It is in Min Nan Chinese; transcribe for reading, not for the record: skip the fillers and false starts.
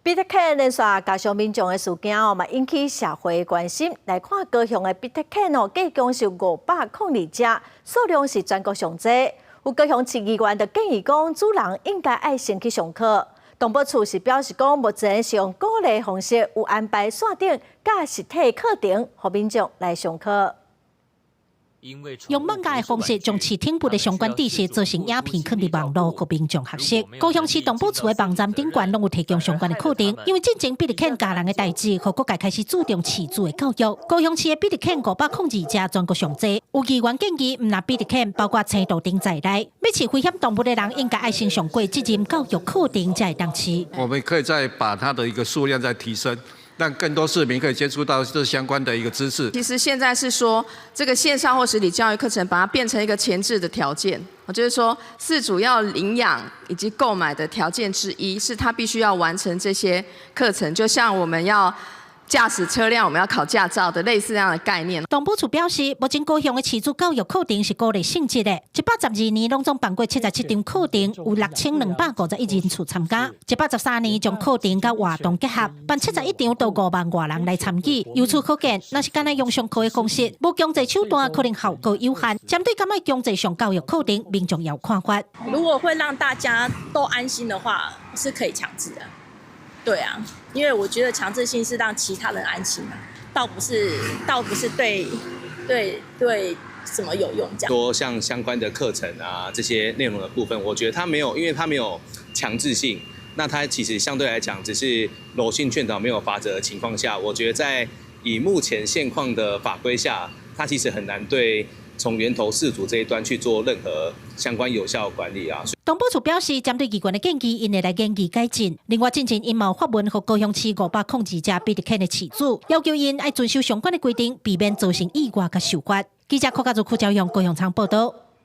比特犬連續家上民眾的事件哦，嘛引起社會關心。來看高雄的比特犬哦，計共是502隻，數量是全國上濟。有高雄市議員就建議講，主人應該愛先去上課。動保處是表示講，目前是用鼓勵方式，有安排線頂佮實體課程，予民眾來上課。用漫畫的方式將飼寵物的相關知識做成影片，放佇網路，予民眾學習。高雄市動保處的網站頂懸攏有提供相關的課程。因為進前比特犬咬人的代誌，予各界開始注重飼主的教育。高雄市的比特犬502隻，全國上濟。有議員建議，毋但比特犬，包括青豆等在內，欲飼危險動物的人，應該愛先上過責任教育課程，才會當飼。我們可以再把它的一個數量再提升，讓更多市民可以接觸到這相關的一個知識。其實現在是說，這個線上或實體教育課程，把它變成一個前置的條件。就是說，飼主要領養以及購買的條件之一，是他必須要完成這些課程。就像我們要駕駛車輛，我們要考駕照的類似這樣的概念。動保處表示，目前高雄的飼主教育課程是鼓勵性質的，112年攏總辦過77場課程，有6251人次參加。113年將課程佮活動結合，辦71場都5萬外人來參與。由此可見，若是干焦用上課的方式，無強制手段，可能效果有限。針對敢愛強制上教育課程，民眾有看法。如果會讓大家都安心的話，是可以強制的。對啊，因為我覺得強制性是讓其他人安心嘛，倒不是對什麼有用這樣。多像相關的課程啊，這些內容的部分，我覺得它沒有，因為它沒有強制性，那它其實相對來講只是柔性勸導，沒有罰則的情況下，我覺得在以目前現況的法規下，它其實很難對從源頭飼主這一端去做任何相關有效管理啊。動保處表示，針對議員的建議，𪜶會來研議改進。另外，進前𪜶嘛有發文予高雄市502隻比特犬的飼主，要求𪜶愛遵守相關的規定，避免造成意外佮受罰。記者柯家祖、柯昭勇高雄場報道。